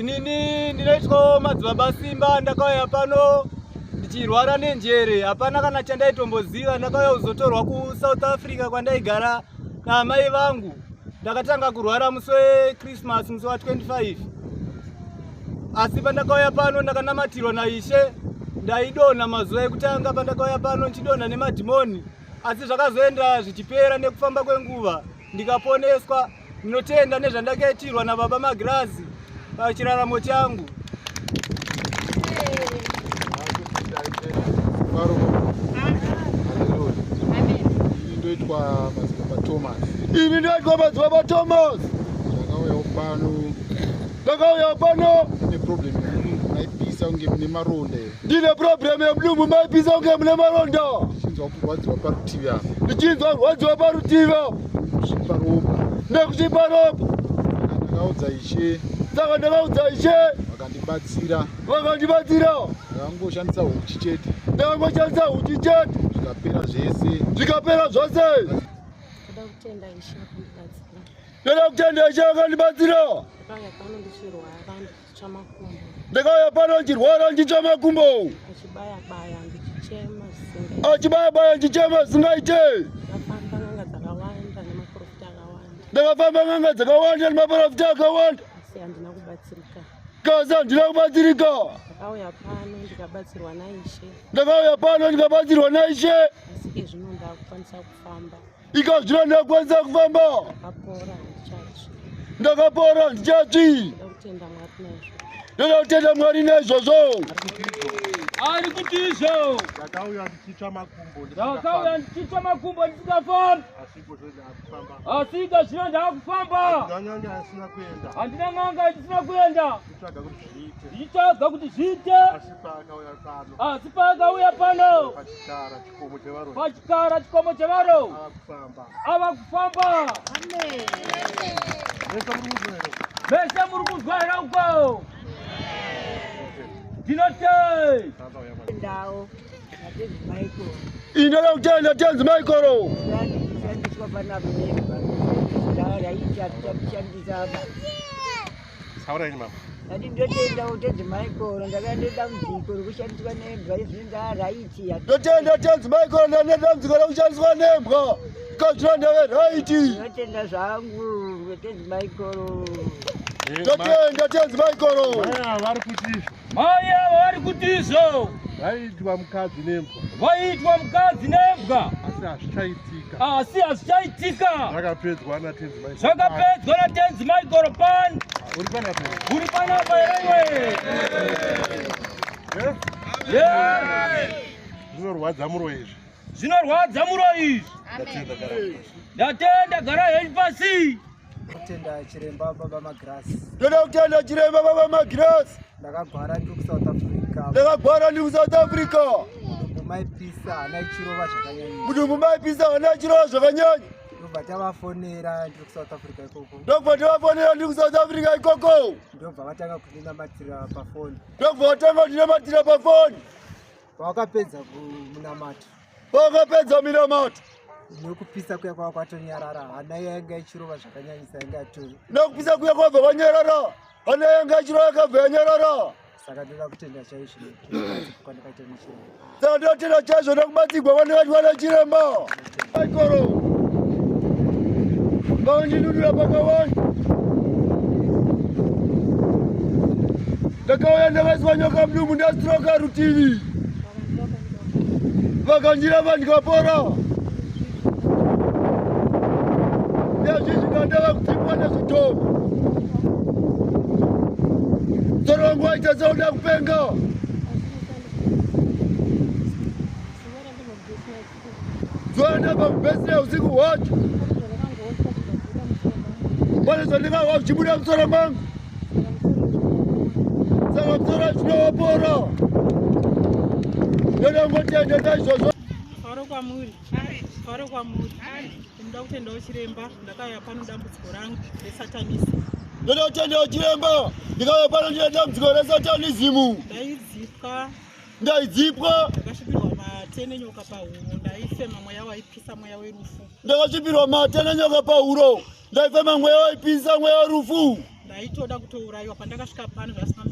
Inini ndinoitwawo madzibaba Simba, ndakauya pano ndichirwara nenjere, hapana kana chandaitomboziva. Ndakauya kuzotorwa kuSouth Africa kwandaigara naamai vangu. Ndakatanga kurwara musi weChristmas musi wa25, asi pandakauya pano ndakanamatirwa naIshe. Ndaidonha mazuva ekutanga pandakauya pano ndichidonha nemadhimoni, asi zvakazoenda zvichipera nekufamba kwenguva ndikaponeswa. Ndinotenda nezvandakaitirwa nababa Magirazi pachiraramo changu. Ini ndoitwa madzibaba Thomas. Ini ndoitwa madzibaba Thomas. Ndakauyawo pano. Ndakauya pano. Ndine problem yemudumbu maipisa kunge mune maronda. Ndine problem yemudumbu maipisa kunge mune maronda. Ndichinzwa kurwadziwa parutivi apa. Ndichinzwa kurwadziwa parutivi apa. Kusvipa ropa. Nekusvipa ropa. Saka ndakaudza Ishe. Saka ndakaudza Ishe. Vakandibatsira. Vakandibatsira. Ndakangoshandisa huchi chete. Ndakangoshandisa huchi chete. Zvikapera zvese. Zvikapera zvose. Ndoda kutenda Ishe akandibatsira. Ndoda kutenda Ishe akandibatsira. Ndakauya pano ndichirwara ndichitsva makumbo. Ndakauya pano ndichirwara ndichitsva makumbo. Achibaya baya ndichichema zvisingaite. Achibaya baya ndichichema zvisingaite. Ndakafamba n'anga dzakawanda nemaprofita akawanda. Ndakafamba n'anga dzakawanda nemaprofita akawanda. Asi handina kubatsirika. Kasi handina kubatsirika. Ndakauya pano ndikabatsirwa naIshe. Ndakauya pano ndikabatsirwa naIshe. Asi izvino ndakukwanisa kufamba. Ika zvino ndakwanisa kufamba. Ndakapora handichatsvi. Ndakapora handichatsvi. Ndoda kutenda Mwari naizvozvo. Ndoda kutenda Mwari naizvozvo. Ari kuti izvo. Ndakauya ndichitsva makumbo. Ndakauya ndichitsva makumbo ndisingafambi. Asi iko zvino ndakufamba. Asi iko zvino ndakufamba. Handina n'anga yasina kuenda. Handina n'anga yandisina kuenda. Ndichitsvaga kuti zviite. Ndichitsvaga kuti zviite. Asi paakauya pano. Asi paakauya pano. Pachikara chikomo chevaroyi. Pachikara chikomo chevaroyi. Ava kufamba. Ava kufamba. Amen. Mese muri kunzwa here? Mese muri kunzwa here uko? Ndinotenda. Ndao naTenzi Michael. Inoda kutenda Tenzi Michael. Ndandishandiswa panapa nembwa. Ndaraita kushandisa apa. Saura ini mama. Ndati ndotendawo Tenzi Michael ndakaenda dambudziko rekushandiswa nembwa izvino ndaraiti. Ndotenda Tenzi Michael ndane dambudziko rekushandiswa nembwa. Kazvino ndave raiti. Ndinotenda zvangu Tenzi Michael. Ndotenda Tenzi Michael. Mai ava vari kuti izvo. Mai ava vari kuti izvo. Vaiitwa mukadzi nembwa. Vaiitwa mukadzi nembwa. Asi hazvichaitika. Asi hazvichaitika. Zvakapedzwa naTenzi Michael. Zvakapedzwa naTenzi Michael pan. Uri panapa here? Uri panapa here iwe? Eh? Yeah. Zvinorwadza muroyi izvi. Zvinorwadza muroyi izvi. Ndatenda gara pasi. Ndatenda gara henyu pasi. Kutenda chiremba baba Magirasi. Ndoda kutenda chiremba baba Magirasi. Ndakagwara ndiri kuSouth Africa. Ndakagwara ndiri kuSouth Africa. Mudumbu maipisa hana ichirova zvakanyanya. Mudumbu maipisa hana ichirova zvakanyanya. Ndobva tavafonera ndiri kuSouth Africa ikoko. Ndobva tavafonera ndiri kuSouth Africa ikoko. Ndobva vatanga kundinamatira pafoni. Ndobva vatanga kundinamatira pafoni. Pavakapedza munamato. Pavakapedza minamato. Nekupisa kuya kwava kwatonyarara hana yanga ichirova zvakanyanyisa yanga yato. Nekupisa kuya kwabva kwanyarara hana yanga ichirova yakabva yanyarara. Saka ndoda kutenda chaizvo nekubatsirwa kwandakaita nechiremba. Saka ndinotenda chaizvo nekubatsirwa kwandakaitwa nechiremba. Aikoro. Vakandinunura pakawanda. Ndakauya ndakaiswa nyoka mudumbu ndastroka rutivi. Vakandirapa ndikapora. Nezvizvi ndandava kudzipwa nezvidhoma. Musoro wangu waita seuda kupenga. Zuva ndabva kubhesira usiku hwacho. Pane zvandingahwa zvichibuda musoro mangu. Saka musoro zvinowapora. Ndoda kungotenda naizvozvo. Faro kwamuri. Faro kwamuri. Ndinoda kutendawo chiremba ndakauya pano dambudziko rangu resatanism. Ndoda kutendawo chiremba ndikauya pano ndine dambudziko resatanism. Ndaidzipwa. Ndaidzipwa. Ndakasvipirwa mate nenyoka pahuro ndaifema mweya waipisa mweya werufu. Ndakasvipirwa mate nenyoka pahuro ndaifema mweya waipisa mweya werufu. Ndaitoda kutourayiwa pandakasvika pano zvasina.